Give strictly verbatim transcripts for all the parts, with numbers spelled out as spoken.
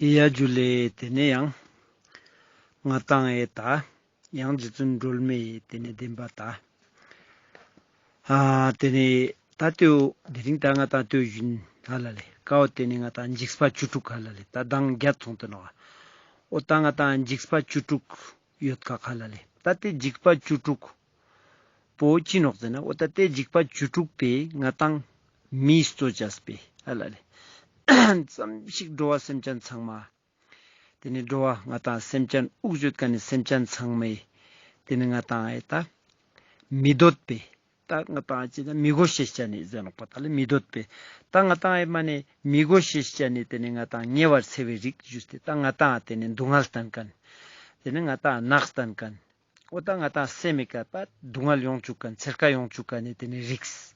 ཡ་ཇུ་ལེ། ཏེ་ནེ་ཡང་ང་ཏང་ཨེ་ད་ཡང་རྗེ་བཙུན་སྒྲོལ་མའི་ཏེ་ནེ་བདེན་པ་ད་ཨ་ཏེ་ནེ་ད་ཏེའོ་དེ་རིང་ད་ང་ཏང་ཏེའོ་ཞུན་ཧ་ལ་ལེ། ཀའོ་ཏེ་ནེ་ང་ཏང་འཇིགས་པ་བཅུ་དྲུག་ཧ་ལ་ལེ། ད་མདང་བརྒྱད་ཚོང་ཏེ་ནོག། འོ་ད་ང་ཏང་འཇིགས་པ་བཅུ་དྲུག་ཡོད་ཀ་ཧ་ལ་ལེ། ད་ཏེ་འཇིགས་པ་བཅུ་དྲུག་པོ་ཅི་ནོག་ཟེར་ན། འོ་ད་ཏེ་འཇིགས་པ་བཅུ་དྲུག་པོའི་ང་ཏང་མིའི་གཙོ་བྱས་པའི་ཧ་ལ་ལེ། ཙམ་ཞིག་འགྲོ་བ་སེམས་ཅན་ཚང་མ། ཏེ་ནེ་འགྲོ་བ་ང་ཏང་སེམས་ཅན་དབུགས་ཡོད་ཀ་ནེ་སེམས་ཅན་ཚང་མའི་ཏེ་ནེ་ང་ཏང་ཨེ་ད་མི་འདོད་པའི་ད་ང་ཏང་ཅི་ན་མི་དགོས་ཤེས་ཅན་ནི་ཟེར་ནོག་པ། ད་ལེ་མི་འདོད་པའི་ད་ང་ཏང་ཨེ་མ་ནེ་མི་དགོས་ཤེས་ཅན་ནི་ཏེ་ནེ་ང་ཏང་ཉེ་བར་འཚེ་བའི་རིགས་ཞུས་ཏེ་ད་ང་ཏང་ཏེ་ནེ་སྡུག་བསྔལ་སྟན་ཁན། ཏེ་ནེ་ང་ཏང་ནགས་སྟན་ཁན། འོ་ད་ང་ཏང་སེམས་མི་ཀ་པ་སྡུག་བསྔལ་ཡོང་བཅུག་ཁན་ཚེར་ཁ་ཡོང་བཅུག་ཁན་ནི་ཏེ་ནེ་རིགས།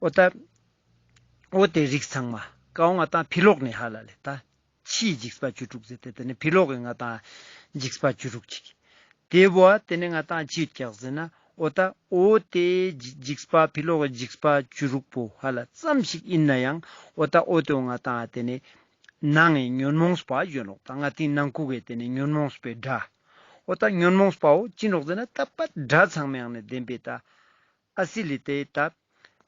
འོ་ད་འོ་ཏེ་རིགས་ཚང་མ་ཀའོ་ང་ཏང་ཕི་ལོག་ནེ་ཧ་ལ་ལེ་ད་ཕྱིའི་འཇིགས་པ་བཅུ་དྲུག་ཟེར་ཏེ་ཏེ་ནེ་ཕི་ལོག་གི་ང་ཏང་འཇིགས་པ་བཅུ་དྲུག་ཅིག། ཏེ་བོ་ཏེ་ནེ་ང་ཏང་ཅི་ཡོད་ཀྱག་ཟེར་ན། འོ་ད་འོ་ཏེ་འཇིགས་པ་ཕི་ལོག་གི་འཇིགས་པ་བཅུ་དྲུག་པོ་ཧ་ལ་ཙམ་ཞིག་ཨིན་ན་ཡང་འོ་ད་འོ་ཏེ་ང་ཏང་ཏེ་ནེ་ནང་ངི་ཉོན་མོངས་པ་ཡོད་ནོག། ད་ང་ཏིའི་ནང་ཁུག་གི་ཏེ་ནེ་ཉོན་མོངས་པའི་དགྲ། འོ་ད་ཉོན་མོངས་པའོ་ཅི་ནོག་ཟེར་ན་ད་པ་དགྲ་ཚང་མའི་ནང་ནེ་བདེན་པའི་ད་ཨ་སི་ལི་ཏེ་ད་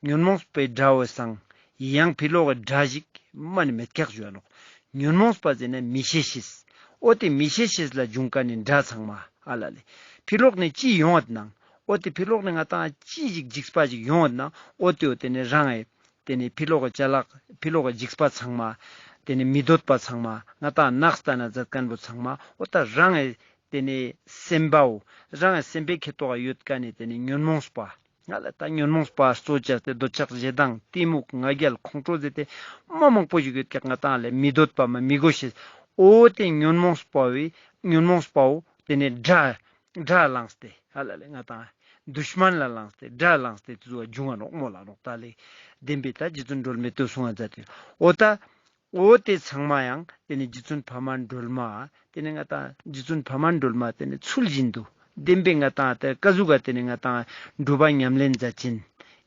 ཉོན་མོངས་པའི་དགྲ་བོ་སང་ཡང་ཕི་ལོག་གི་དགྲ་ཞིག་མ་ནེ་མེད་ཀྱག་ཞུ་ནོག། ཉོན་མོངས་པ་ཟེར་ན་མི་ཤེས་ཤེས། འོ་ཏེ་མི་ཤེས་ཤེས་ལ་བྱུང་ཁན་ནི་དགྲ་ཚང་མ་ཧ་ལ་ལེ། ཕི་ལོག་ནེ་ཅི་ཡོང་ངད་ནང་འོ་ཏེ་ཕི་ལོག་ནེ་ང་ཏང་ཅི་ཞིག་འཇིགས་པ་ཞིག་ཡོང་ངད་ནང་འོ་ཏེ་འོ་ཏེ་ནེ་རང་ངི་ཏེ་ནེ་ཕི་ལོག་གི་ཅ་ལག་ཕི་ལོག་གི་འཇིགས་པ་ཚང་མ། ཏེ་ནེ་མི་འདོད་པ་ཚང་མ་ང་ཏང་ནགས་སྟན་ན་མཛད་ཁན་བོ་ཚང་མ་འོ་ད་རང་ངི་ཏེ་ནེ་སེམས་པའོ་རང་ངི་སེམས་པའི་ཁེ་ཏོག་ཡོད་ཀ་ནེ་ཏེ་ནེ་ཉོན་མོངས་པ། ང་ལ་ད་ཉོན་མོངས་པ་གཙོ་བྱས་ཏེ་འདོད་ཆགས་ཞེ་སྡང་གཏི་མུག་ང་རྒྱལ་ཁོང་ཁྲོ་ཟེར་ཏེ་མ་མང་པོ་ཞིག་ཡོད་ཀྱག། ང་ཏང་ལེ་མི་འདོད་པ་མ་མི་དགོས་ཤེས། འོ་ཏེ་ཉོན་མོངས་པ་བོའི་ཉོན་མོངས་པའོ་ཏེ་ནེ་དགྲ་དགྲ་ལངས་ཏེ་ཧ་ལ་ལེ་ང་ཏང་དུཤ་མན་ལ་ལངས་ཏེ་དགྲ་ལངས་ཏེ་ཏེ་ཙོགས་བྱུང་ང་ནོག་མོལ་ལ་ནོག། ད་ལེ་བདེན་པའི་ད་རྗེ་བཙུན་སྒྲོལ་མའི་ཏེ་གསུང་ང་མཛད་དེ་འོ་ད། འོ་ཏེ་ཚང་མ་ཡང་ཏེ་ནེ་རྗེ་བཙུན་འཕགས་མ་སྒྲོལ་མ་ཏེ་ནེ་ང་ཏང་རྗེ་བཙུན་འཕགས་མ་སྒྲོལ་མ་ཏེ་ནེ་ཚུལ་བཞིན་དུ་བདེན་པའི་ང་ཏང་ཏེ་ཀ་ཟུག་ག་ཏེ་ནེ་ང་ཏང་སྒྲུབ་པ་ཉམས་ལེན་མཛད་ཅིན་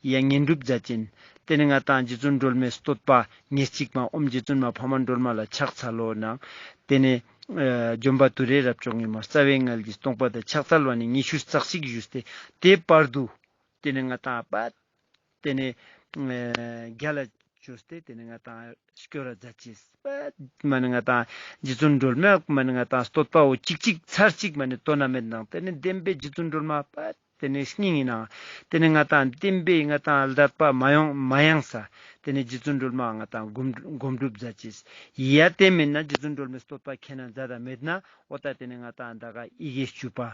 ཡ་བསྙེན་སྒྲུབ་མཛད་ཅིན་ཏེ་ནེ་ང་ཏང་རྗེ་བཙུན་སྒྲོལ་མའི་བསྟོད་པ་ཉེར་གཅིག་མ་ཨོཾ་རྗེ་བཙུན་མ་འཕགས་མ་སྒྲོལ་མ་ལ་ཕྱག་འཚལ་ལོ་ནང་ཏེ་ནེ་ཨ་འཇོམས་པ་ཏུ་རེ་རབ་མཆོག་ཉིད་མ་རྩ་བའི་མངལ་གྱི་སྟོང་པ་དང་ཕྱག་འཚལ་བ་ནི་ཉི་ཤུ་རྩ་གཅིག་ཞུས་ཏེ་ཏེ་བར་དུ་ཏེ་ནེ་ང་ཏང་པ་ཏེ་ནེ་ཨ་རྒྱལ་ལ་བཅོས་ཏེ་ཏེ་ནེ་ང་ཏང་སྐྱོར་ར་མཛད་ཅེས། མ་ནེ་ང་ཏང་རྗེ་བཙུན་སྒྲོལ་མ་མ་ནེ་ང་ཏང་བསྟོད་པའོ་གཅིག་གཅིག་ཚར་གཅིག་མ་ནེ་དོན་ན་མེད་ནང་ཏེ་ནེ་བདེན་པའི་རྗེ་བཙུན་སྒྲོལ་མ་པ་ཏེ་ནེ་སྙིང་ངི་ནང་ཏེ་ནེ་ང་ཏང་བདེན་པའི་ང་ཏང་ལ་དད་པ་མ་ཡོང་མ་ཡང་ས་ཏེ་ནེ་རྗེ་བཙུན་སྒྲོལ་མ་ང་ཏང་སྒོམ་སྒོམ་སྒྲུབ་མཛད་ཅེས། ཡ་ཏེ་མེད་ན་རྗེ་བཙུན་སྒྲོལ་མའི་བསྟོད་པ་ཁྱེད་ན་མཛད་ད་མེད་ན་འོ་ད་ཏེ་ནེ་ང་ཏང་ད་ག་ཡི་གེ་བཅུ་པ།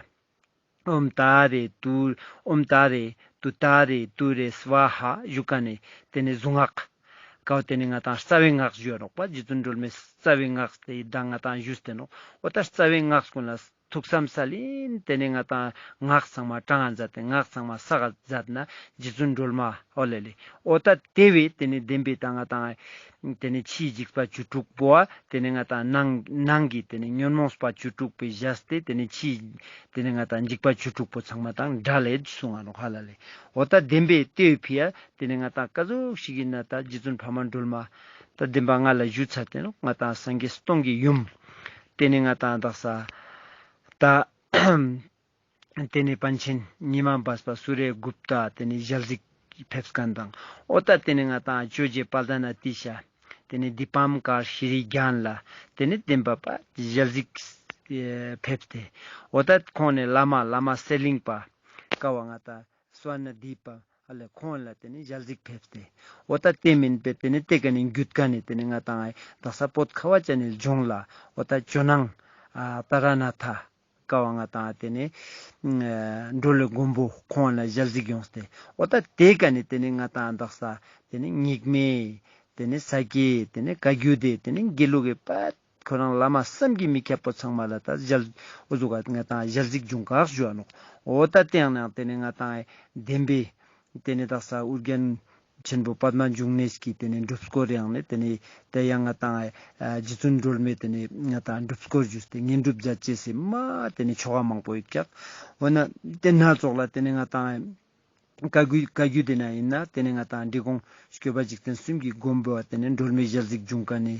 ཨོཾ་ཏཱ་རེ་ཏུ་ཨོཾ་ཏཱ་རེ་ཏུཏྟཱ་རེ་ཏུ་རེ་སྭཱ་ཧཱ་ཞུ་ཀ་ནེ་ཏེ་ནེ་གཟུངས་སྔགས་ཀའོ་ཏེ་ནེ་ང་ཏང་རྩ་བའི་སྔགས་ཞུ་ཡ་ནོག་པ། རྗེ་བཙུན་སྒྲོལ་མའི་རྩ་བའི་སྔགས་ཏེ་ད་ང་ཏང་ཞུས་ཏེ་ནོག། འོ་ད་རྩ་བའི་སྔགས་ཀུན་ལ་ཐུགས་བསམ་སལ་ཨིན། ཏེ་ནེ་ང་ཏང་སྔགས་ཚང་མ་གྲངས་ཀ་མཛད་དེ་སྔགས་ཚང་མ་བསགས་མཛད་ན་རྗེ་བཙུན་སྒྲོལ་མ་འོ་ལེ་ལེ། འོ་ད་ཏེ་བས་ཏེ་ནེ་བདེན་པའི་ད་ང་ཏང་ཏེ་ནེ་ཕྱིའི་འཇིགས་པ་བཅུ་དྲུག་པོ་ཨ་ཏེ་ནེ་ང་ཏང་ནང་ནང་གི་ཏེ་ནེ་ཉོན་མོངས་པ་བཅུ་དྲུག་པོའི་བཞག་སྟེ་ཏེ་ནེ་ཕྱིའི་ཏེ་ནེ་ང་ཏང་འཇིགས་པ་བཅུ་དྲུག་པོ་ཚང་མ་ཏང་དགྲ་ལས་གསུང་ང་ནོག་ཧ་ལ་ལེ། འོ་ད་བདེན་པའི་ཏེ་བོའི་ཕི་ཡ་ཏེ་ནེ་ང་ཏང་ཀ་ཟུག་ཞིག་ཨིན་ན་ད་རྗེ་བཙུན་འཕགས་མ་སྒྲོལ་མ་ད་བདེན་པ་ང་ལ་ཞུ་ཚར་ཏེ་ནོག། ང་ཏང་སངས་རྒྱས་སྟོང་གི་ཡུམ་ཏེ་ནེ་ང་ཏང་དག་ས་ད། ཏེ་ནེ་པཎ་ཆེན་ཉི་མ་སྦས་པ་སུ་རེ་གུཔྟ་ཏེ་ནེ་ཞལ་གཟིགས་ཕེབས་ཁན་དང་འོ་ད་ཏེ་ནེ་ང་ཏང་ཇོ་རྗེ་དཔལ་ལྡན་ཨ་ཏི་ཤ་ཏེ་ནེ་དི་པཾ་ཀར་ཤྲི་རྒྱན་ལ་ཏེ་ནེ་བདེན་པ་པ་ཞལ་གཟིགས་ཕེབས་ཏེ་འོ་ད་ཁོང་ནེ་བླ་མ་བླ་མ་གསེར་གླིང་པ་ཀ་བ་ང་ཏང་སྭ་ཎ་དྷི་པ་ཨ་ལེ་ཁོང་ལ་ཏེ་ནེ་ཞལ་གཟིགས་ཕེབས་ཏེ་འོ་ད་ཏེ་མེན་པེ་ཏེ་ནེ་ཏེ་ཀ་ནེ་རྒྱུད་ཀ་ནེ་ཏེ་ནེ་ང་ཏང་དག་ས་བོད་ཁ་བ་ཅན་ནི་ལྗོངས་ལ་འོ་ད་ཇོ་ནང་ཨ་ཏཱ་ར་ནཱ་ཐ་ཀ་བ་ང་ཏང་ཏེ་ནེ་ཨ་སྒྲོལ་ལྷའི་མགོན་པོ་ཁོང་ལ་ཞལ་གཟིགས་ཡོངས་ཏེ་འོ་ད་ཏེ་ཀ་ནེ་ཏེ་ནེ་ང་ཏང་དག་ས་ཏེ་ནེ་སྙིགས་མའི་ཏེ་ནེ་ས་སྐྱའི་ཏེ་ནེ་བཀའ་བརྒྱུད་དེ་ཏེ་ནེ་དགེ་ལུགས་ཀྱི་པད་ཁོ་རང་བླ་མ་བསམ་གྱིས་མི་ཁྱབ་པོ་ཚང་མ་ལ་ད་ཞལ་འོ་ཟུག་ག་ང་ཏང་ཞལ་གཟིགས་བྱུང་ཀ་ཞུ་བ་ནོག། འོ་ད་ཏེ་ཡང་ན་ཏེ་ནེ་ང་ཏང་བདེན་པའི་ཏེ་ནེ་དག་ས་ཨོ་རྒྱན་ཆེན་པོ་པདྨ་འབྱུང་གནས་ཀྱི་ཏེ་ནེ་སྒྲུབ་སྐོར་ཡང་ནེ་ཏེ་ནེ་ཏེ་ཡང་ང་ཏང་ཨ་རྗེ་བཙུན་སྒྲོལ་མའི་ཏེ་ནེ་ང་ཏང་སྒྲུབ་སྐོར་ཞུས་ཏེ་བསྙེན་སྒྲུབ་མཛད་ཅེས་སི་མ་ཏེ་ནེ་ཆོ་ག་མང་པོ་ཡོད་ཀྱག། འོ་ན་ཏེ་སྣ་ཚོགས་ལ་ཏེ་ནེ་ང་ཏང་བཀའ་བརྒྱུད་བཀའ་བརྒྱུད་དེ་ན་ཨིན་ན་ཏེ་ནེ་ང་ཏང་འབྲི་གུང་སྐྱོབ་པ་འཇིག་རྟེན་གསུམ་གྱི་མགོན་པོ་ཏེ་ནེ་སྒྲོལ་མའི་ཞལ་གཟིགས་བྱུང་ཀ་ནེ་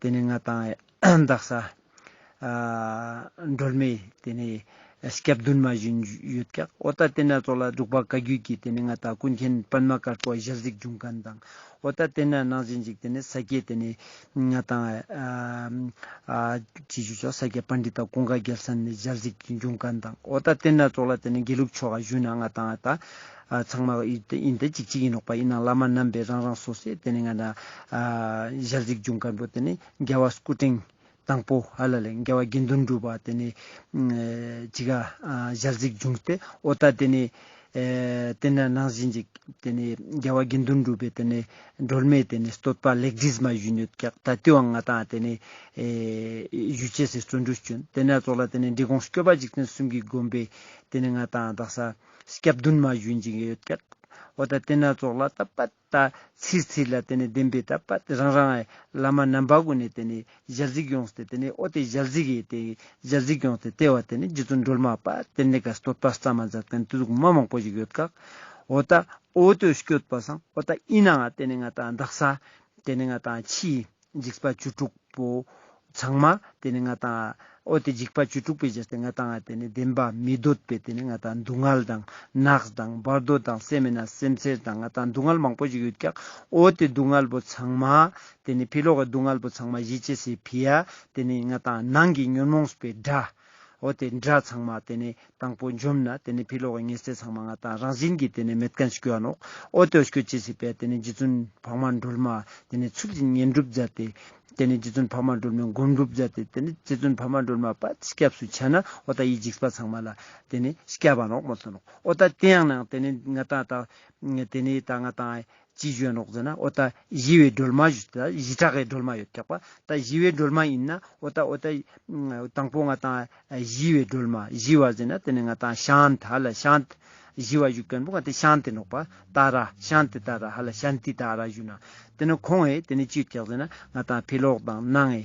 ཏེ་ནེ་ང་ཏང་ དག་ས་ཨ་སྒྲོལ་མའི་ཏེ་ནེ་སྐྱབས་མདུན་མ་བཞུགས་ཡོད་ཀྱག། འོ་ད་ཏེ་ན་ཙོགས་ལ་འབྲུག་པ་བཀའ་བརྒྱུད་ཀྱི་ཏེ་ནེ་ང་ཏང་ཀུན་མཁྱེན་པདྨ་དཀར་པོ་ཞལ་གཟིགས་བྱུང་ཁན་དང་། འོ་ད་ཏེ་ན་ནང་བཞིན་ཅིག་ཏེ་ནེ་ས་སྐྱའི་ཏེ་ནེ་ང་ཏང་ཨ་ཨ་ཅི་ཞུ་ཆོག་ས་སྐྱ་པཎྜི་ཏ་ཀུན་དགའ་རྒྱལ་མཚན་ནི་ཞལ་གཟིགས་བྱུང་ཁན་དང་། འོ་ད་ཏེ་ན་ཙོགས་ལ་ཏེ་ནེ་དགེ་ལུགས་ཕྱོགས་ཀ་ཞུ་ན་ང་ཏང་ད་ཨ་ཚང་མ་ཨིན་ཏེ་ཨིན་ཏེ་ཅིག་ཅིག་ཨིན་ནོག་པ། ཨིན་ནའང་བླ་མ་རྣམ་པས་རང་རང་སོ་སོའི་ཏེ་ནེ་ང་ཏང་ཨ་ཞལ་གཟིགས་བྱུང་ཁན་པོ་ཏེ་ནེ་རྒྱལ་བ་སྐུ་ཕྲེང་དང་པོ་ཧ་ལ་ལེ་རྒྱལ་བ་དགེ་འདུན་གྲུབ་པ་ཏེ་ནེ་ཨ་ཅིག་ག་ཨ་ཞལ་གཟིགས་བྱུང་སྟེ། འོ་ད་ཏེ་ནེ་ཨེ་ཏེ་ན་ནང་བཞིན་ཅིག་ཏེ་ནེ་རྒྱལ་བ་དགེ་འདུན་གྲུབ་པའི་ཏེ་ནེ་སྒྲོལ་མའི་ཏེ་ནེ་བསྟོད་པ་ལེགས་བྲིས་མ་ཞུ་ཡོད་ཀྱག། ད་ཏེའང་ང་ཏང་ཏེ་ནེ་ཨེ་ཞུ་ཅེས་སི་བརྩོན་འགྲུས་བྱུང་། ཏེ་ན་ཙོགས་ལ་ཏེ་ནེ་འབྲི་གུང་སྐྱོབ་པ་འཇིག་རྟེན་གསུམ་གྱི་མགོན་པོའི་ཏེ་ནེ་ང་ཏང་དག་ས་སྐྱབས་མདུན་མ་ཞུ་ཅིག་ཡོད་ཀྱག། འོ་ད་ཏེ་ན་ཙོགས་ལ་ད་པད་ད་ཚིར་ཚིར་ལ་ཏེ་ནེ་བདེན་པའི་ད་པད་རང་རང་བླ་མ་རྣམ་པ་གུན་ནེ་ཏེ་ནེ་ཞལ་གཟིགས་ཡོངས་ཏེ་ཏེ་ནེ་འོ་ཏེ་ཞལ་གཟིགས་ཡེ་ཏེ་ཞལ་གཟིགས་ཡོངས་ཏེ་ཏེ་བ་ཏེ་ནེ་རྗེ་བཙུན་སྒྲོལ་མ་པ་ཏེ་ནེ་ཀ་བསྟོད་པ་སྩལ་མ་མཛད་ཁན་ཏེ་ཟུག་མ་མང་པོ་ཞིག་ཡོད་ཀྱག། འོ་ད་འོ་ཏེ་སྐྱོད་པ་སང་འོ་ད་ཨིན་ནའང་ཏེ་ནེ་ང་ཏང་དག་ས་ཏེ་ནེ་ང་ཏང་ཕྱིའི་འཇིགས་པ་བཅུ་དྲུག་པོ་ཚང་མ་ཏེ་ནེ་ང་ཏང་འོ་ཏེ་འཇིགས་པ་བཅུ་དྲུག་པོའི་རྗེས་ཏེ་ང་ཏང་ཏེ་ནེ་བདེན་པ་མི་འདོད་པའི་ཏེ་ནེ་ང་ཏང་སྡུག་བསྔལ་དང་ནགས་དང་བར་དོ་དང་སེམས་མེད་ན་སེམས་ཚེར་དང་ང་ཏང་སྡུག་བསྔལ་མང་པོ་ཞིག་ཡོད་ཀྱག། འོ་ཏེ་སྡུག་བསྔལ་པོ་ཚང་མ་ཏེ་ནེ་ཕི་ལོག་གི་སྡུག་བསྔལ་པོ་ཚང་མ་ཞི་ཅེས་སི་ཕི་ཡ་ཏེ་ནེ་ང་ཏང་ནང་གི་ཉོན་མོངས་པའི་དགྲ། འོ་ཏེ་དགྲ་ཚང་མ་ཏེ་ནེ་དང་པོ་འཇོམས་ན་ཏེ་ནེ་ཕི་ལོག་གི་ཉེས་ཚེ་ཚང་མ་ང་ཏང་རང་བཞིན་གྱིས་ཏེ་ནེ་མེད་ཁན་སྐྱོ་འ་ནོག། འོ་ཏེ་སྐྱོ་ཅེས་སི་ཕི་ཡ་ཏེ་ནེ་རྗེ་བཙུན་འཕགས་མ་སྒྲོལ་མ་ཏེ་ནེ་ཚུལ་བཞིན་བསྙེན་སྒྲུབ་མཛད་དེ་ཏེ་ནེ་རྗེ་བཙུན་འཕགས་མ་སྒྲོལ་མའི་སྒོམ་སྒྲུབ་མཛད་དེ་ཏེ་ནེ་རྗེ་བཙུན་འཕགས་མ་སྒྲོལ་མ་པ་སྐྱབས་སུ་ཆ་ན་འོ་ད་འི་འཇིགས་པ་ཚང་མ་ལ་ཏེ་ནེ་སྐྱབས་པ་ནོག་མོལ་ཏེ་ནོག། འོ་ད་ཏེ་ཡང་ནང་ཏེ་ནེ་ང་ཏང་ད་ཏེ་ནེ་ད་ང་ཏང་ཅི་ཞུ་ཡ་ནོག་ཟེར་ན་འོ་ད་ཞི་བའི་སྒྲོལ་མ་ཞུ་ད་ཞི་དྲག་གི་སྒྲོལ་མ་ཡོད་ཀྱག་པ། ད་ཞི་བའི་སྒྲོལ་མ་ཨིན་ན་འོ་ད་འོ་ད་དང་པོ་ང་ཏང་ཞི་བའི་སྒྲོལ་མ་ཞི་བ་ཟེར་ན་ཏེ་ནེ་ང་ཏང་ཤཱནྟ་ཧ་ལ་ཤཱནྟ་ཞི་བ་ཞུ་ཁན་པོ་ང་ཏེ་ཤཱནྟི་ནོག་པ། ཏཱ་ར་ཤཱནྟི་ཏཱ་ར་ཧ་ལ་ཤཱནྟི་ཏཱ་ར་ཞུ་ན་ཏེ་ནེ་ཁོང་ངི་ཏེ་ནེ་ཅི་ཡོད་ཀྱག་ཟེར་ན་ང་ཏང་ཕི་ལོག་དང་ནང་ངི་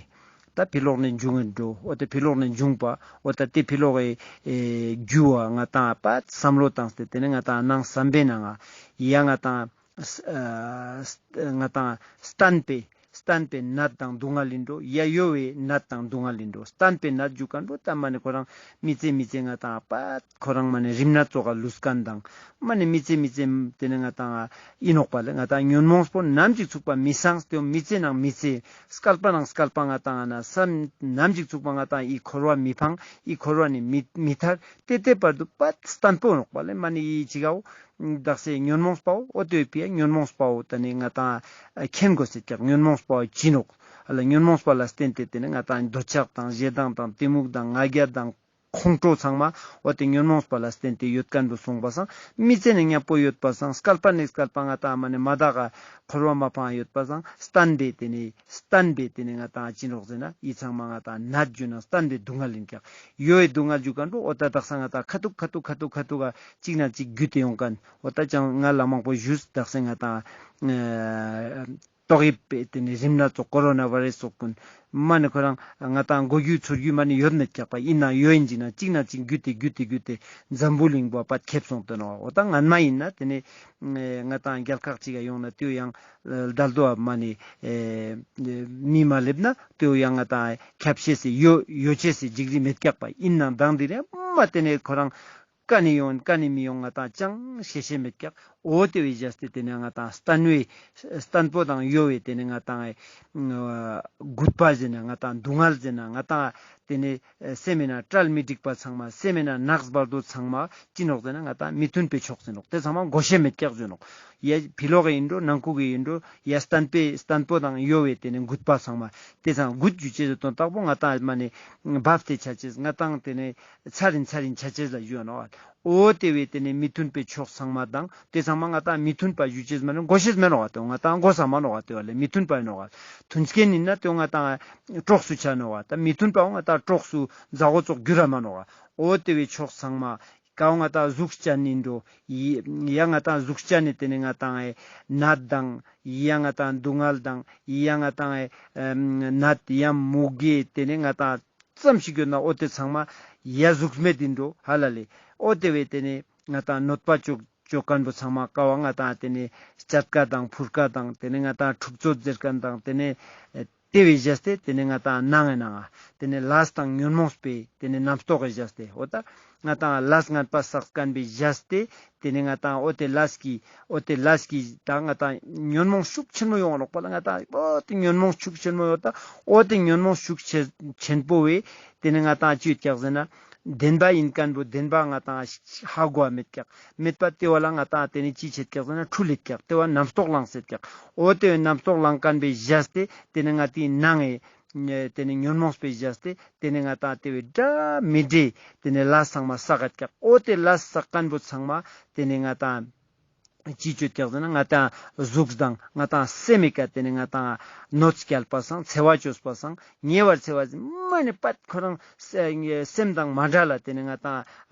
ད་ཕི་ལོག་ནེ་འབྱུང་ངེ་འགྲོ། འོ་ད་ཕི་ལོག་ནེ་འབྱུང་པ་འོ་ད་ཏེ་ཕི་ལོག་གི་ཨེ་རྒྱུ་བ་ང་ཏང་པ་བསམ་བློ་བཏང་སྟེ་ཏེ་ནེ་ང་ཏང་ནང་བསམ་པའི་ནང་ང་ཡ་ང་ཏང་ཨ་ང་ཏང་བསྟན་པའི་བསྟན་པའི་ནད་དང་སྡུག་བསྔལ་ཨིན་འགྲོ། ཡ་གཡོ་བའི་ནད་དང་སྡུག་བསྔལ་ཨིན་འགྲོ། བསྟན་པའི་ནད་ཞུ་ཁན་པོ་ད་མ་ནེ་ཁོ་རང་མི་ཚེ་མི་ཚེ་ང་ཏང་པ་ཁོ་རང་མ་ནེ་རིམས་ནད་ཙོགས་ཀ་ལུས་ཁན་དང་མ་ནེ་མི་ཚེ་མི་ཚེ་ཏེ་ནེ་ང་ཏང་ཨིན་ནོག་པ་ལེ། ང་ཏང་ཉོན་མོངས་པོ་ནམ་ཞིག་ཚུགས་པ་མི་སངས་ཏེ་མི་ཚེ་ནང་མི་ཚེ་སྐལ་པ་ནང་སྐལ་པ་ང་ཏང་ཨ་ན་བསམ་ནམ་ཞིག་ཚུགས་པ་ང་ཏང་འི་འཁོར་བ་མི་ཕང་འི་འཁོར་བ་ནེ་མི་མི་ཐར། ཏེ་ཏེ་བར་དུ་པ་བརྟན་པོ་ནོག་པ་ལེ། མ་ནེ་འི་ཅི་གའོ་དག་ས་ཉོན་མོངས་པའོ། འོ་ཏེ་བོའི་ཕི་ཡ་ཉོན་མོངས་པའོ་ད་ནི་ང་ཏང་མཁྱེན་དགོས་ཟེར་ཀྱག། ཉོན་མོངས་པའོ་ཅི་ནོག། ཨ་ལ་ཉོན་མོངས་པ་ལ་བརྟེན་ཏེ་ཏེ་ནེ་ང་ཏང་འདོད་ཆགས་དང་ཞེ་སྡང་དང་གཏི་མུག་དང་ང་རྒྱལ་དང་ཁོང་ཁྲོ་ཚང་མ་འོ་ཏེ་ཉོན་མོངས་པ་ལ་བརྟེན་ཏེ་ཡོད་ཁན་པོ་སོང་པ་སང་མི་ཚེ་ནེ་ཉམ་པོ་ཡོད་པ་སང་སྐལ་པ་ནེ་སྐལ་པ་ང་ཏང་མ་ནེ་མ་དག་ག་འཁོར་བ་མ་ཕང་ཡོད་པ་སང་བརྟན་པའི་ཏེ་ནེ་བརྟན་པའི་ཏེ་ནེ་ང་ཏང་ཅི་ནོག་ཟེར་ན་འི་ཚང་མ་ང་ཏང་ནད་ཞུ་ན་བརྟན་པའི་སྡུག་བསྔལ་ཨིན་ཀྱག། གཡོ་བའི་སྡུག་བསྔལ་ཞུ་ཁན་པོ་འོ་ད་དག་ས་ང་ཏང་ཁ་ཐུག་ཁ་ཐུག་ཁ་ཐུག་ཁ་ཐུག་ག་ཅིག་ན་ཅིག་རྒྱུད་དེ་ཡོང་ཁན་འོ་ད་ཅང་ང་ལ་མང་པོ་ཞུས་དག་ས་ང་ཏང་ཨ་ཏོག་དབྱིབས་པའི་ཏེ་ནེ་རིམས་ནད་ཙོགས་ཀོ་རོ་ན་བྷ་རེ་སི་ཙོགས་གུན་མ་ནེ་ཁོ་རང་ང་ཏང་གོ་རྒྱུ་ཚོར་རྒྱུ་མ་ནེ་ཡོད་མེད་ཀྱག་པ། ཨིན་ན་ཡོད་ཨིན་ཅིག་ན་ཅིག་ན་ཅིག་རྒྱུད་དེ་རྒྱུད་དེ་རྒྱུད་དེ་འཛམ་བུ་གླིང་པོ་པ་ཁེབས་སོང་སྟེ་ནོག། འོ་ད་སྔན་མ་ཨིན་ན་ཏེ་ནེ་ང་ཏང་རྒྱལ་ཁག་ཅིག་ག་ཡོང་ན་ཏེའོ་ཡང་ཨ་དལ་དོ་བ་མ་ནེ་ཨེ་མི་མ་ལེབ་ན་ཏེའོ་ཡང་ང་ཏང་ཁྱབ་ཤེས་སི་ཡོ་ཡོ་ཅེས་སི་འཇིགས་རི་མེད་ཀྱག་པ། ཨིན་ནའང་དང་དེ་རིང་མ་ཏེ་ནེ་ཁོ་རང་ཀ་ནེ་ཡོང་ཀ་ནེ་མི་ཡོང་ང་ཏང་ཅང་ཤེས་ཤེས་མེད་ཀྱག། འོ་ཏེ་བོའི་རྗེས་ཏེ་ཏེ་ནེ་ང་ཏང་བརྟན་པའི་བརྟན་པོ་དང་གཡོ་བའི་ཏེ་ནེ་ང་ཏང་ཨེ་རྒུད་པ་ཟེར་ན་ང་ཏང་སྡུག་བསྔལ་ཟེར་ན་ང་ཏང་ཏེ་ནེ་ཨེ་སེམས་མེད་ན་བཀྲ་མི་སྒྲིག་པ་ཚང་མ་སེམས་མེད་ན་ནགས་བར་དོ་ཚང་མ་ཅི་ནོག་ཟེར་ན་ང་ཏང་མི་མཐུན་པའི་ཕྱོགས་ཟེར་ནོག། ཏེ་ཚང་མ་བགོ་བཤའ་མེད་ཀྱག་ཟེར་ནོག། ཡ་ཕི་ལོག་གི་ཨིན་འགྲོ་ནང་ཁུག་གི་ཨིན་འགྲོ་ཡ་བརྟན་པའི་བརྟན་པོ་དང་གཡོ་བའི་ཏེ་ནེ་རྒུད་པ་ཚང་མ་ཏེ་ཚང་རྒུད་ཞུ་ཅེས་ཟེར་དོན་དག་པོ་ང་ཏང་མ་ནེ་བབས་ཏེ་ཆ་ཅེས་ང་ཏང་ཏེ་ནེ་ཚར་རིན་ཚར་རིན་ཆ་ཅེས་ལ་ཞུ་ནོག། འོ་ཏེ་བོའི་ཏེ་ནེ་མི་མཐུན་པའི་ཕྱོགས་ཚང་མ་དང་ཏེ་ཚང་མ་ང་ཏང་མི་མཐུན་པ་ཞུ་ཅེས་མ་ནེ་བགོ་ཤེས་མེད་ནོག་ཏེ་ང་ཏང་བགོ་ས་མ་ནོག་ཏེ་བ་ལེ་མི་མཐུན་པ་ཨིན་ནོག། མཐུན་རྐྱེན་ཨིན་ན་ཏེ་ང་ཏང་གྲོགས་སུ་ཆ་ནོག། ད་མི་མཐུན་པའང་ང་ཏང་གྲོགས་སུ་མཛའ་བོ་ཙོགས་གྱུར་ར་མ་ནོག། འོ་ཏེ་བོའི་ཕྱོགས་ཚང་མ་ཀའོ་ང་ཏང་གཟུགས་ཅན་ཨིན་འགྲོ། ཡ་ང་ཏང་གཟུགས་ཅན་ནི་ཏེ་ནེ་ང་ཏང་ཨེ་ནད་དང་ཡ་ང་ཏང་སྡུག་བསྔལ་དང་ཡ་ང་ཏང་ཨེ་ནད་ཡ་མུ་གེ་ཏེ་ནེ་ང་ཏང་ཙམ་ཞིག་ཡོད་ན་འོ་ཏེ་ཚང་མ་ཡ་གཟུགས་མེད་ཨིན་འགྲོ་ཧ་ལ་ལེ། འོ་ཏེ་བོའི་ཏེ་ནེ་ང་ཏང་གནོད་པ་ཅོ་ཅོ་ཁན་པོ་ཚང་མ་ཀ་བ་ང་ཏང་ཏེ་ནེ་བཅད་ཁ་དང་ཕུར་ཁ་དང་ཏེ་ནེ་ང་ཏང་འཁྲུག་རྩོད་ཟེར་ཁན་དང་ཏེ་ནེ་ཨེ་ ཏེ་བོའེ་ཞེས་ཏེ་ཏེ་ནེ་ང་ཏང་ནང་ངི་ནང་ང་ཏེ་ནེ་ལས་དང་ཉོན་མོངས་པའི་ཏེ་ནེ་རྣམ་རྟོག་གི་ཞེས་ཏེ་འོ་ད་ང་ཏང་ལས་ངན་པ་བསགས་ཁན་བོའེ་ཞེས་ཏེ་ཏེ་ནེ་ང་ཏང་འོ་ཏེ་ལས་ཀྱི་འོ་ཏེ་ལས་ཀྱི་ད་ང་ཏང་ཉོན་མོངས་ཤུགས་ཆེན་མོ་ཡོང་ནོག་པ་ལ་ང་ཏང་འོ་ཏེ་ཉོན་མོངས་ཤུགས་ཆེན་མོ་ཡོད་ད་འོ་ཏེ་ཉོན་མོངས་ཤུགས་ཆེ་ཆེན་པོ་བོའེ་ཏེ་ནེ་ང་ཏང་ཅི་ཡོད་ཀྱག་ཟེར་ན་བདེན་པ་ཨིན་ཁན་བོ་བདེན་པ་ང་ཏང་ཧ་གོ་བ་མེད་ཀྱག། མེད་པ་ཏེ་བོ་ལ་ང་ཏང་ཏེ་ནེ་ཅི་ཆེད་ཀྱག་ཟེར་ན་འཁྲུལ་ལེད་ཀྱག། ཏེ་བོ་རྣམ་རྟོག་ལངས་སེད་ཀྱག། འོ་ཏེ་རྣམ་རྟོག་ལངས་ཁན་བོའེ་ཞེས་ཏེ་ཏེ་ནེ་ང་ཏིའི་ནང་ངི་ཏེ་ནེ་ཉོན་མོངས་པའེ་ཞེས་ཏེ་ཏེ་ནེ་ང་ཏང་ཏེ་བོའེ་འདྲ་མི་འདྲའི་ཏེ་ནེ་ལས་ཚང་མ་བསགས་ཀྱག། འོ་ཏེ་ལས་བསགས་ཁན་བོ་ཚང་མ་ཏེ་ནེ་ང་ཏང་ཅི་ཅོ་ཀྱག་ཟེར་ན་ང་ཏང་གཟུགས་དང་ང་ཏང་སེམས་མི་ཀ་ཏེ་ནེ་ང་ཏང་གནོད་སྐྱལ་པ་སང་འཚེ་བ་ཅོས་པ་སང་ཉེ་བར་འཚེ་བ་ཟེར་མ་ནེ་པད་ཁོ་རང་སེམས་དང་མ་འདྲ་ལ་ཏེ་ནེ་ང་ཏང་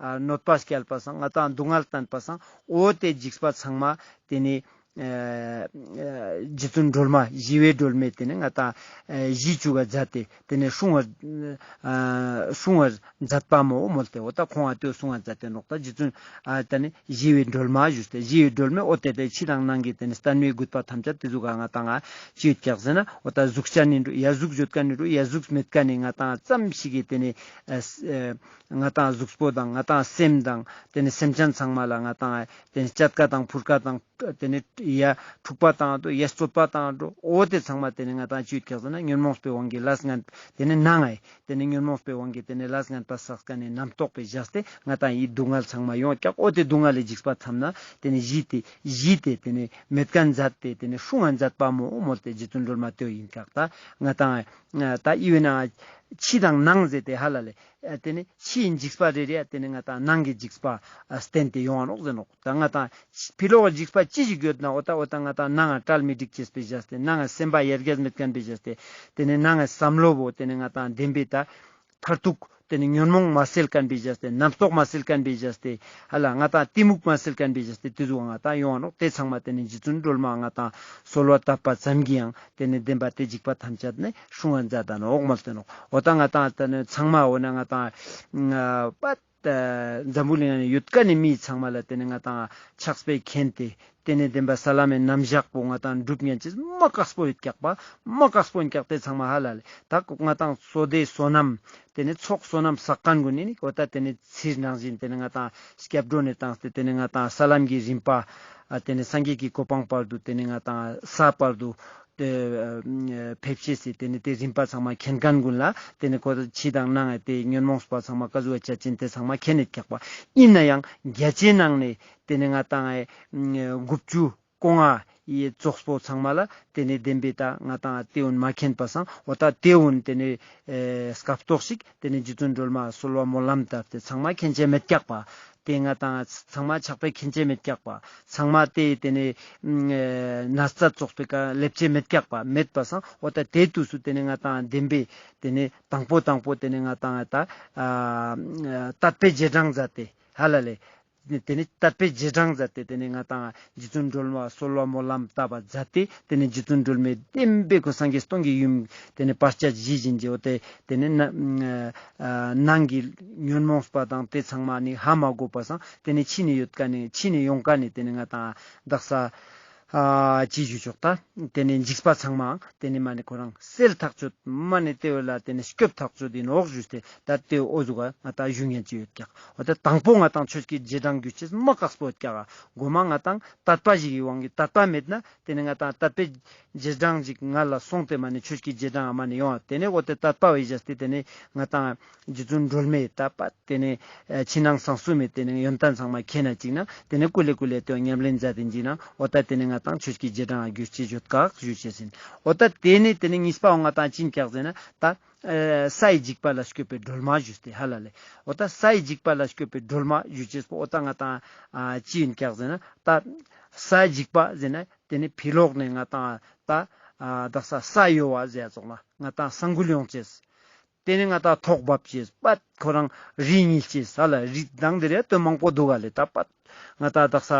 གནོད་པ་སྐྱལ་པ་སང་ང་ཏང་སྡུག་བསྔལ་བསྟན་པ་སང་འོ་ཏེ་འཇིགས་པ་ཚང་མ་ཏེ་ནེ་ཨ་རྗེ་བཙུན་སྒྲོལ་མ་ཞི་བའི་སྒྲོལ་མའི་ཏེ་ནེ་ང་ཏང་ཨ་གཞི་བཅུ་ག་མཛད་དེ་ཏེ་ནེ་སྲུང་བར་ཨ་སྲུང་བར་མཛད་པ་མོ་མོལ་ཏེ་འོ་ད་ཁོང་ང་ཏེ་སྲུང་བར་མཛད་དེ་ནོག། ད་རྗེ་བཙུན་ཨ་ཏེ་ནེ་ཞི་བའི་སྒྲོལ་མ་ཞུས་ཏེ་ཞི་བའི་སྒྲོལ་མའི་འོ་ཏེ་ཏེ་ཕྱི་དང་ནང་གི་ཏེ་ནེ་བསྟན་པའི་རྒུད་པ་ཐམས་ཅད་ཏེ་ཟུག་ག་ང་ཏང་ང་ཅི་ཡོད་ཀྱག་ཟེར་ན་འོ་ད་གཟུགས་ཅན་ནི་འགྲོ་ཡ་གཟུགས་ཡོད་ཁན་ནི་འགྲོ་ཡ་གཟུགས་མེད་ཁན་ནི་ང་ཏང་ཙམ་ཞིག་གི་ཏེ་ནེ་ཨ་ང་ཏང་གཟུགས་པོ་དང་ང་ཏང་སེམས་དང་ཏེ་ནེ་སེམས་ཅན་ཚང་མ་ལ་ང་ཏང་ཏེ་ནེ་སྐྱེད་ཀ་དང་འཕུར་ཀ་དང་ཏེ་ནེ་ཡ་འཁྲུག་པ་བཏང་འགྲོ་ཡ་རྩོད་པ་བཏང་འགྲོ་འོ་ཏེ་ཚང་མ་ཏེ་ནེ་ང་ཏང་ཅི་ཡོད་ཀྱག་ཟེར་ན་ཉོན་མོངས་པའི་དབང་གིས་ལས་ངན་ཏེ་ནེ་ནང་ངི་ཏེ་ནེ་ཉོན་མོངས་པའི་དབང་གིས་ཏེ་ནེ་ལས་ངན་པ་བསགས་ཁན་ནི་རྣམ་རྟོག་པའི་ཞེས་ཏེ་ང་ཏང་འི་སྡུག་བསྔལ་ཚང་མ་ཡོང་ཀྱག། འོ་ཏེ་སྡུག་བསྔལ་ལི་འཇིགས་པ་ཐམས་ན་ཏེ་ནེ་ཞི་སྟེ་ཞི་སྟེ་ཏེ་ནེ་མེད་ཁན་མཛད་དེ་ཏེ་ནེ་སྲུང་ང་མཛད་པ་མོ་མོལ་ཏེ་རྗེ་བཙུན་སྒྲོལ་མ་ཏེ་བོ་ཨིན་ཀྱག། ད་ང་ཏང་ད་འི་བོའེ་ནང་ཕྱི་དང་ནང་ཟེར་ཏེ་ཧ་ལ་ལེ། ཨ་ཏེ་ནེ་ཕྱིའི་འཇིགས་པ་རེ་རེ་ཡ་ཏེ་ནེ་ང་ཏང་ནང་གི་འཇིགས་པ་ཨ་བསྟན་ཏེ་ཡོང་ང་ནོག་ཟེར་ནོག། ད་ང་ཏང་ཕྱི་ལོགས་འཇིགས་པ་ཅི་ཞིག་ཡོད་ན་འོ་ད་འོ་ད་ང་ཏང་ནང་ང་བྲལ་མི་འགྲིག་ཅེས་པའི་ཞེས་ཏེ་ནང་ང་སེམས་པ་ཡར་རྒྱས་མེད་ཁན་པའི་ཞེས་ཏེ་ཏེ་ནེ་ནང་ང་བསམ་བློ་བོ་ཏེ་ནེ་ང་ཏང་བདེན་པའི་ད་མཐར་ཐུག་ཏེ་ནེ་ཉོན་མོངས་མ་སེལ་ཁན་པའི་ཞེས་ཏེ་རྣམ་རྟོག་མ་སེལ་ཁན་པའི་ཞེས་ཏེ་ཧ་ལ་ང་ཏང་གཏི་མུག་མ་སེལ་ཁན་པའི་ཞེས་ཏེ་ཏེ་ཟུག་ང་ཏང་ཡོང་ང་ནོག། ཏེ་ཚང་མ་ཏེ་ནེ་རྗེ་བཙུན་སྒྲོལ་མ་ང་ཏང་གསོལ་བ་བཏབ་པ་ཙམ་གྱིས་ཡང་ཏེ་ནེ་བདེན་པ་ཏེ་འཇིགས་པ་ཐམས་ཅད་ནེ་སྲུང་ང་མཛད་ད་ནོག་མོལ་ཏེ་ནོག། འོ་ད་ང་ཏང་ཏེ་ནེ་ཚང་མ་འོ་ན་ང་ཏང་ཨ་པད་འཛམ་བུ་གླིང་ནེ་ཡོད་ཁན་ནི་མི་ཚང་མ་ལ་ཏེ་ནེ་ང་ཏང་ཕྱག་དཔེ་མཁྱེན་ཏེ་ཏེ་ནེ་བདེན་པ་ས་ལམ་མི་རྣམ་གཞག་པོ་ང་ཏང་སྒྲུབ་ཉན་ཅེས་མ་དཀགས་པོ་ཡོད་ཀྱག་པ། མ་དཀགས་པོ་ཡོད་ཀྱག། ཏེ་ཚང་མ་ཧ་ལ་ལེ་ད་ང་ཏང་བསོད་བདེ་བསོད་ནམས་ཏེ་ནེ་ཚོགས་བསོད་ནམས་བསགས་ཁན་གུན་ནི་འོ་ད་ཏེ་ནེ་ཚིར་ནང་བཞིན་ཏེ་ནེ་ང་ཏང་སྐྱབས་འགྲོ་ནེ་བཏང་སྟེ་ཏེ་ནེ་ང་ཏང་ས་ལམ་གྱི་རིམ་པ་ཨ་ཏེ་ནེ་སངས་རྒྱས་ཀྱི་གོ་འཕང་བར་དུ་ཏེ་ནེ་ང་ཏང་ས་བར་དུ་ཏེ་ཨ་ཕེབས་ཤེས་སི་ཏེ་ནེ་ཏེ་རིམ་པ་ཚང་མ་མཁྱེན་ཁན་གུན་ལ་ཏེ་ནེ་ཁོ་ཕྱི་དང་ནང་ཏེ་ཉོན་མོངས་པ་ཚང་མ་ཀ་ཟུག་ཆ་ཅེས་ཏེ་ཚང་མ་མཁྱེན་ཡོད་ཀྱག་པ། ཨིན་ན་ཡང་བརྒྱ་ཆའི་ནང་ནེ་ཏེ་ནེ་ང་ཏང་ཨེ་དགུ་བཅུ་གོ་ལྔ་ཡི་ཙོགས་པོ་ཚང་མ་ལ་ཏེ་ནེ་བདེན་པའི་ད་ང་ཏང་ཏེ་གུན་མ་མཁྱེན་པ་སང་འོ་ད་ཏེ་གུན་ཏེ་ནེ་ཨེ་སྐབས་ཐོག་ཞིག་ཏེ་ནེ་རྗེ་བཙུན་སྒྲོལ་མ་གསོལ་བ་སྨོན་ལམ་བཏབ་སྟེ་ཚང་མ་མཁྱེན་ཅེས་མེད་ཀྱག་པ། ཏེ་ང་ཏང་ཚང་མ་ཕྱག་དཔེ་མཁྱེན་ཅེས་མེད་ཀྱག་པ། ཚང་མ་ཏེ་ཏེ་ནེ་ཨེ་ན་ཚ་ཙོགས་པོའི་ཀ་ལེབ་ཅེས་མེད་ཀྱག་པ། མེད་པ་སང་འོ་ད་ཏེ་དུས་སུ་ཏེ་ནེ་ང་ཏང་བདེན་པའི་ཏེ་ནེ་དང་པོ་དང་པོ་ཏེ་ནེ་ང་ཏང་ད་ཨ་དད་པའི་རྗེས་འབྲང་མཛད་དེ་ཧ་ལ་ལེ། ཏེ་ནེ་དད་པའི་རྗེས་འབྲང་མཛད་དེ་ཏེ་ནེ་ང་ཏང་རྗེ་བཙུན་སྒྲོལ་མ་གསོལ་བ་སྨོན་ལམ་བཏབ་པ་མཛད་དེ་ཏེ་ནེ་རྗེ་བཙུན་སྒྲོལ་མའི་བདེན་པའི་ཁོ་སངས་རྒྱས་སྟོང་གི་ཡུམ་ཏེ་ནེ་བར་ཆད་ཞི་བཞིན་གྱི་འོ་ཏེ་ཏེ་ནེ་ན་ཨ་ནང་གི་ཉོན་མོངས་པ་དང་ཏེ་ཚང་མ་ནི་ཧ་མ་གོ་པ་སང་ཏེ་ནེ་ཕྱི་ནེ་ཡོད་ཀ་ནེ་ཕྱི་ནེ་ཡོང་ཀ་ནེ་ཏེ་ནེ་ང་ཏང་དག་ས་ཨ་ཅི་ཞུ་ཆོག་ད། ཏེ་ནེ་འཇིགས་པ་ཚང་མའང་ཏེ་ནེ་མ་ནེ་ཁོ་རང་སེལ་ཐག་ཆོད་མ་ནེ་ཏེ་བོ་ལ་ཏེ་ནེ་སྐྱོབ་ཐག་ཆོད་ཨིན་ནོག་ཞུས་ཏེ་ད་ཏེ་འོ་ཟུག་ག་ང་ཏང་ཞུ་ཉན་ཅིག་ཡོད་ཀྱག། འོ་ད་དང་པོ་ང་ཏང་ཆོས་ཀྱི་རྗེས་འབྲང་རྒྱུ་ཅེས་མ་དཀགས་པོ་ཡོད་ཀྱག། གོ་མ་ང་ཏང་དད་པ་ཞིག་གི་དབང་གིས་དད་པ་མེད་ན་ཏེ་ནེ་ང་ཏང་དད་པའི་རྗེས་འབྲང་ཞིག་ང་ལ་སོང་སྟེ་མ་ནེ་ཆོས་ཀྱི་རྗེས་འབྲང་མ་ནེ་ཡོང་ཏེ་ནེ་འོ་ཏེ་དད་པ་བོའི་བཞག་སྟེ་ཏེ་ནེ་ང་ཏང་རྗེ་བཙུན་སྒྲོལ་མའི་དད་པ་ཏེ་ནེ་ཨ་ཕྱི་ནང་གསང་གསུམ་མི་ཏེ་ནེ་ཡོན་ཏན་ཚང་མ་མཁྱེན་ན་ཅིག་ན་ཏེ་ནེ་ཀུ་ལེ་ཀུ་ལེ་ཏེ་ཉམས་ལེན་མཛད་དེ་ཅིག་ན་འོ་ད་ཏེ་ནེ་ང་ཏང་ཆོས་ཀྱི་རྗེས་འབྲང་རྒྱུ་ཅེས་ཡོད་ཀྱག་ཞུ་ཅེས་ཨིན། འོ་ད་ཏེ་ནེ་ཏེ་ནེ་གཉིས་པའང་ང་ཏང་ཅི་ཨིན་ཀྱག་ཟེར་ན་ད་ཨ་སའི་འཇིགས་པ་ལ་སྐྱོབ་པའི་སྒྲོལ་མ་ཞུས་ཏེ་ཧ་ལ་ལེ། འོ་ད་སའི་འཇིགས་པ་ལ་སྐྱོབ་པའི་སྒྲོལ་མ་ཞུ་ཅེས་པོ་འོ་ད་ང་ཏང་ཨ་ཅི་ཨིན་ཀྱག་ཟེར་ན་ད་སའི་འཇིགས་པ་ཟེར་ན་ཏེ་ནེ་ཕི་ལོག་ནེ་ང་ཏང་ད་ཨ་དག་ས་ས་གཡོ་བ་ཟེར་ཙོགས་ལ་ང་ཏང་ས་འགུལ་ཡོང་ཅེས། ཏེ་ནེ་ང་ཏང་ཐོག་བབས་ཅེས་པད་ཁོ་རང་རི་ཉིལ་ཅེས་ཧ་ལ་རི་དང་ཏེ་རེ་ཏོ་མང་པོ་འདུག་ག་ལེ། ད་པད་ང་ཏང་དག་ས་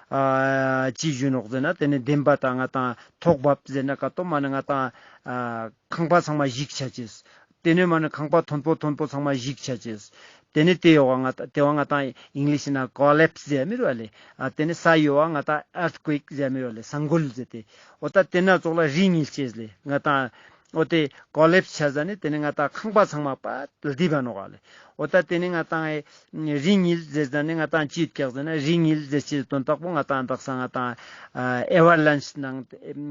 ཨ་ཅི་ཞུ་ནོག་ཟེར་ན་ཏེ་ནེ་བདེན་པ་ད་ང་ཏང་ཐོག་བབས་ཟེར་ན་ཀ་ཏོ་མ་ནེ་ང་ཏང་ཨ་ཁང་པ་ཚང་མ་ཞིག་ཆ་ཅེས། ཏེ་ནེ་མ་ནེ་ཁང་པ་མཐོན་པོ་མཐོན་པོ་ཚང་མ་ཞིག་ཆ་ཅེས། ཏེ་ནེ་ཏེ་ཡོ་བ་ང་ཏང་ཏེ་བ་ང་ཏང་ཨིང་ལིཤ་ན་ཀོ་ལེབས་ཟེར་མི་རུ་བ་ལེ། ཨ་ཏེ་ནེ་ས་གཡོ་བ་ང་ཏང་ཨརཐ་ཀུ་ཨེག་ཟེར་མི་རུ་བ་ལེ། ས་འགུལ་ཟེར་ཏེ། འོ་ད་ཏེ་ན་ཙོགས་ལ་རི་ཉིལ་ཅེས་ལེ། ང་ཏང་ འོ་ཏེ་ཀོ་ལེབས་ཆ་ཟ་ནེ་ཏེ་ནེ་ང་ཏང་ཁང་པ་ཚང་མ་པད་ལྡིབ་བ་ནོག་ལེ། འོ་ཏ་ཏེ་ནེ་ང་ཏང་ཨེ་རི་ཉིལ་ཟེར་ཟ་ནེ་ང་ཏང་ཅི་ཡོད་ཀྱག་ཟེར་ན་རི་ཉིལ་ཟེར་ཅེས་དོན་དག་པོ་ང་ཏང་དག་ས་ང་ཏང་ཨ་ཨེ་ཝར་ལན་ཆི་ནང་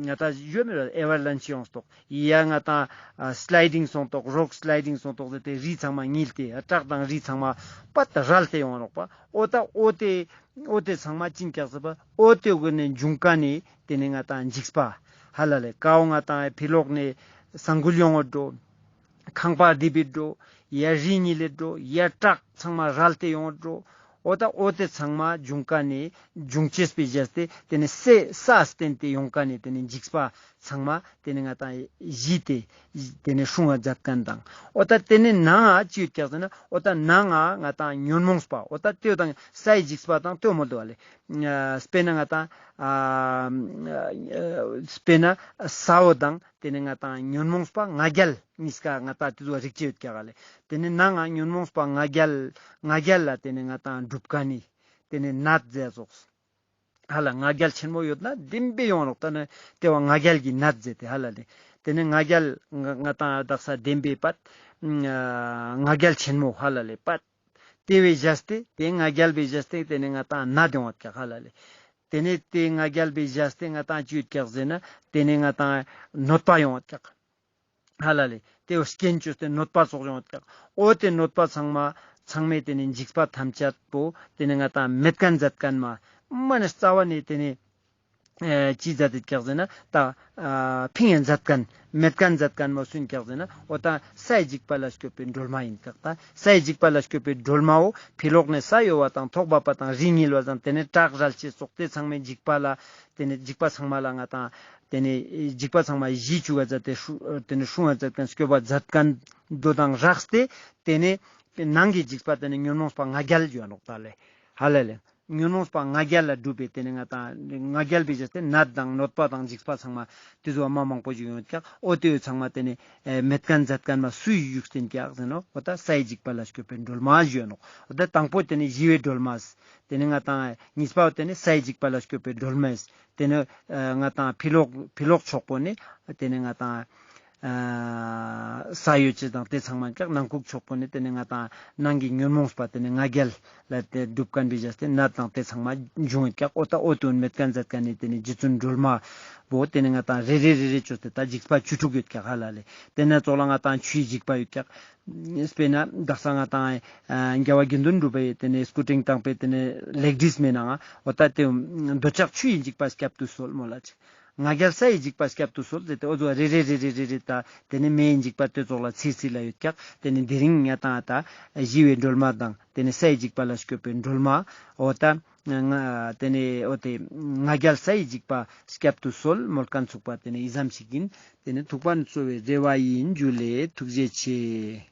ང་ཏང་ཡོད་མེད་ཨེ་ཝར་ལན་ཆི་ཡོང་སྟོག་ཡ་ང་ཏང་ཨ་སི་ལའི་ཌིང་སོང་ཏོག་རོག་སི་ལའི་ཌིང་སོང་ཏོག་ཟེར་ཏེ་རི་ཚང་མ་ཉིལ་ཏེ་ཨ་བྲག་དང་རི་ཚང་མ་པད་རལ་ཏེ་ཡོང་ནོག་པ། འོ་ཏ་འོ་ཏེ་འོ་ཏེ་ཚང་མ་ཅི་ཡོད་ཀྱག་ཟེར་བ་འོ་ཏེ་གུན་ནེ་འབྱུང་ཁན་ནི་ཏེ་ནེ་ང་ཏང་འཇིགས་པ་ཧ་ལ་ལེ། ཀ་བོ་ང་ཏང་ཕི་ལོག་ནེ་ས་འགུལ་ཡོང་བ་འགྲོ། ཁང་པ་ལྡིབ་བེ་འགྲོ། ཡ་རི་ཉིལ་ལེ་འགྲོ། ཡ་བྲག་ཚང་མ་རལ་ཏེ་ཡོང་བ་འགྲོ། འོ་ཏ་འོ་ཏེ་ཚང་མ་འབྱུང་ཁན་ནི་འབྱུང་ཅེས་པའི་བྱས་ཏེ་ཏེ་ནེ་སའི་ས་བརྟེན་ཏེ་ཡོང་ཁན་ནི་ཏེ་ནེ་འཇིགས་པ་ཚང་མ་ཏེ་ནེ་ང་ཏང་ཞི་སྟེ་ཏེ་ནེ་སྲུང་བ་མཛད་ཁན་དང་། འོ་ཏ་ཏེ་ནེ་ནང་ང་ཅི་ཡོད་ཀྱག་ཟེར་ན་འོ་ཏ་ནང་ང་ང་ཏང་ཉོན་མོངས་པ་འོ་ཏ་ཏེ་བོ་དང་སའི་འཇིགས་པ་དང་ཏེ་བོ་མོལ་དུག་ལེ། ཨ་སྤེར་ན་ང་ཏང་ཨ་སྤེར་ན་ས་བོ་དང་ཏེ་ནེ་ང་ཏང་ཉོན་མོངས་པ་ང་རྒྱལ་ཉིས་ཀ་ང་ཏང་ཏེ་ཚོ་རིག་ཅེས་ཡོད་ཀྱག་ལེ། ཏེ་ནེ་ནང་ང་ཉོན་མོངས་པ་ང་རྒྱལ་ང་རྒྱལ་ལ་ཏེ་ནེ་ང་ཏང་སྒྲུབ་ཁན་ནི་ཏེ་ནེ་ནད་ཟེར་ཙོགས། ཧ་ལ་ང་རྒྱལ་ཆེན་མོ་ཡོད་ན་བདེན་པའི་ཡོང་རོགས་ཏ་ནི་ཏེ་བོ་ང་རྒྱལ་གྱི་ནད་ཟེར་ཏེ་ཧ་ལ་ལེ། ཏེ་ནེ་ང་རྒྱལ་ང་ང་ཏང་དག་ས་བདེན་པའི་པད་ང་རྒྱལ་ཆེན་མོ་ཧ་ལ་ལེ་པད། ཏེ་བོའི་བྱས་ཏེ་ཏེ་ང་རྒྱལ་བོའི་བྱས་ཏེ་ཏེ་ནེ་ང་ཏང་ནད་ཡོང་བ་ཀྱག་ཧ་ལ་ལེ། ཏེ་ནེ་ཏེ་ང་རྒྱལ་བོའི་བྱས་ཏེ་ང་ཏང་ཅི་ཡོད་ཀྱག་ཟེར་ན་ཏེ་ནེ་ང་ཏང་གནོད་པ་ཡོང་བ་ཀྱག་ཧ་ལ་ལེ། ཏེ་བོ་རྐྱེན་བཅོས་ཏེ་གནོད་པ་ཙོགས་ཡོང་བ་ཀྱག། འོ་ཏེ་གནོད་པ་ཚང་མ་ཚང་མའི་ཏེ་ནེ་འཇིགས་པ་ཐམས་ཅད་པོ་ཏེ་ནེ་ང་ཏང་མེད་ཁན་མཛད་ཁན་མ་མ་ནེ་རྩ་བ་ནེ་ཏེ་ནེ་ཨེ་ཅི་མཛད་དེ་ཀྱག་ཟེར་ན་ཏ་ཨ་ཕིང་ཡ་མཛད་ཁན་མེད་ཁན་མཛད་ཁན་མ་སུ་ཨིན་ཀྱག་ཟེར་ན་འོ་ཏ་སའི་འཇིགས་པ་ལ་སྐྱོབ་པའི་སྒྲོལ་མ་ཨིན་ཀྱག། ཏ་སའི་འཇིགས་པ་ལ་སྐྱོབ་པའི་སྒྲོལ་མ་བོ་ཕི་ལོག་ནེ་ས་གཡོ་བ་དང་ཐོག་བབས་པ་དང་རི་ཉིལ་བ་དང་ཏེ་ནེ་བྲག་རལ་ཅེས་ཙོགས་ཏེ་ཚང་མའི་འཇིགས་པ་ལ་ཏེ་ནེ་འཇིགས་པ་ཚང་མ་ལ་ང་ཏང་ཏེ་ནེ་འཇིགས་པ་ཚང་མ་ཞི་ཅུག་ག་མཛད་དེ་སྲུ་ཏེ་ནེ་སྲུང་བ་མཛད་ཁན་སྐྱོབ་པ་མཛད་ཁན་དོ་དང་རགས་ཏེ་ཏེ་ནེ་ནང་གི་འཇིགས་པ་ཏེ་ནེ་ཉོན་མོངས་པ་ང་རྒྱལ་ཡོད་ནོག་ཏ་ལེ། ཧ་ལ་ལེ། ཉོན་མོངས་པ་ང་རྒྱལ་ལ་སྒྲུབ་པའི་ཏེ་ནེ་ང་ཏང་ང་རྒྱལ་བོའི་བྱས་ཏེ་ནད་དང་གནོད་པ་དང་འཇིགས་པ་ཚང་མ་ཏེ་ཚོ་མ་མང་པོ་ཞིག་ཡོང་ཀྱག། འོ་ཏེ་ཚང་མ་ཏེ་ནེ་ཨེ་མེད་ཁན་མཛད་ཁན་མ་སུའི་བཞུགས་སྟེ་ཨིན་ཀྱག་ཟེར་ན་འོ་ཏ་སའི་འཇིགས་པ་ལ་སྐྱོབ་པའི་སྒྲོལ་མ་ཞུ་ནོག། འོ་ཏ་དང་པོ་ཏེ་ནེ་ཞི་བའི་སྒྲོལ་མ། ཏེ་ནེ་ང་ཏང་ཉིས་པ་ཏེ་ནེ་སའི་འཇིགས་པ་ལ་སྐྱོབ་པའི་སྒྲོལ་མ། ཏེ་ནེ་ཨ་ང་ཏང་ཕི་ལོག་ཕི་ལོག་ཕྱོགས་པོ་ནེ་ཏེ་ནེ་ང་ཏང་ཨ་ས་གཡོ་ཅེས་དང་ཏེ་ཚང་མ་ཀྱག། ནང་ཁུག་ཕྱོགས་པོ་ནེ་ཏེ་ནེ་ང་ཏང་ནང་གི་ཉོན་མོངས་པ་ཏེ་ནེ་ང་རྒྱལ་ལ་ཏེ་སྒྲུབ་ཁན་བོའི་བྱས་ཏེ་ནད་དང་ཏེ་ཚང་མ་འབྱུང་ཡོད་ཀྱག། འོ་ཏ་འོ་ཏེ་མེད་ཁན་མཛད་ཁན་ནི་ཏེ་ནེ་རྗེ་བཙུན་སྒྲོལ་མ་བོ་ཏེ་ནེ་ང་ཏང་རེ་རེ་རེ་རེ་བཅོས་ཏེ་ཏ་འཇིགས་པ་བཅུ་དྲུག་ཡོད་ཀྱག་ཧ་ལ་ལེ། ཏེ་ནེ་ཙོགས་ལ་ང་ཏང་ཆུའི་འཇིགས་པ་ཡོད་ཀྱག། སྤེར་ན་དག་ས་ང་ཏང་ཨ་རྒྱལ་བ་དགེ་འདུན་གྲུབ་པའི་ཏེ་ནེ་སྐུ་ཕྲེང་དང་པོའི་ཏེ་ནེ་ལེགས་བྲིས་མའི་ནང་ང་འོ་ཏ་ཏེ་འདོད་ཆགས་ཆུ་ཡི་འཇིགས་པ་བསྐྱབ་ཏུ་གསོལ་མོལ་ལ་ཅིག། ང་རྒྱལ་ས་ཡི་འཇིགས་པ་བསྐྱབ་ཏུ་གསོལ་ཟེར་ཏེ་འོ་ཟོ་རེ་རེ་རེ་རེ་རེ་རེ་ཏ་ཏེ་ནེ་མེའི་འཇིགས་པ་ཏེ་ཙོགས་ལ་ཚིག་ཚིག་ལ་ཡོད་ཀྱག། ཏེ་ནེ་དེ་རིང་ང་ཏང་ཏ་ཞི་བའི་སྒྲོལ་མ་དང་ཏེ་ནེ་ས་ཡི་འཇིགས་པ་ལ་སྐྱོབ་པའི་སྒྲོལ་མ་འོ་ཏ་ང་ཏེ་ནེ་འོ་ཏེ་ང་རྒྱལ་ས་ཡི་འཇིགས་པ་བསྐྱབ་ཏུ་གསོལ་མོལ་ཁན་ཚུགས་པ་ཏེ་ནེ་ཨི་ཙམ་ཞིག་ཨིན། ཏེ་ནེ་ཐུགས་ཕན་གསོ་བའི་རེ་བ་ཨིན། ཇུ་ལེ། ཐུགས་རྗེ་ཆེ།